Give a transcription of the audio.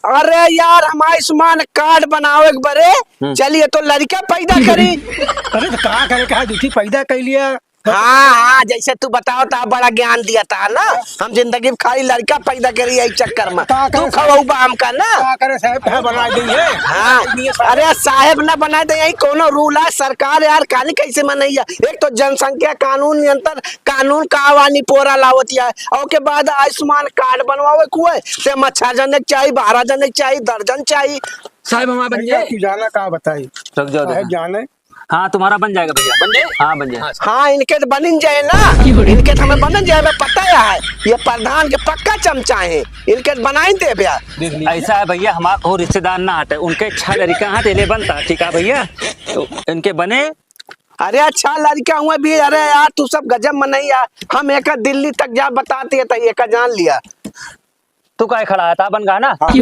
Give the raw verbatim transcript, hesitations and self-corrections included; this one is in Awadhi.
अरे यार, हम आयुष्मान कार्ड बनावे के बरे, हम्म। चलिए तो लड़का पैदा करी। अरे तो का करे, कहा दूठी पैदा कर लिया। हाँ, हाँ, जैसे तू बताओ था, बड़ा ज्ञान दिया था ना। हम जिंदगी में खाली लड़का पैदा करी यही चक्कर में। का करे तू साहब? खवौबा हमका ना। का करे साहब, कहाँ बना देंगे? हाँ। नहीं है साहब। अरे साहब ना बनाए तो यही कोनो रूल है, सरकार यार कानी कैसे मनैया। एक तो जनसंख्या कानून नियंत्रण कानून का आवानी पोरा लावत है, और के बाद आयुष्मान कार्ड बनवावे कुए, से मच्छर जने के चाही, बारह जने के चाही, दर्जन चाही। साहब हमारा बन भैया, जाए। तू जाना का बताई? रुक जाओ, साहब देखा। जाने। हाँ, तुम्हारा बन जाएगा भैया। बन जाए? हाँ, बन जाए। हाँ, इनके तो बनिन जाए ना, इनके तो हमें बनन जाए, हमें पता है, ये प्रधान के पक्का चमचा है, इनके तो बनाई दे भैया। देख लीजिए। ऐसा है भैया, हमारा कोई रिश्तेदार ना हटे, उनके छह लड़का हटे, ले बनता, ठीक है भैया, तो इनके बने। अरे अच्छा लड़का हुआ भी, अरे यार तू सब गजब मनई यार, हम एक दिल्ली तक जा बताते हैं तो एक जान लिया। तू काहे खड़ा है, ता बन गा ना। हाँ।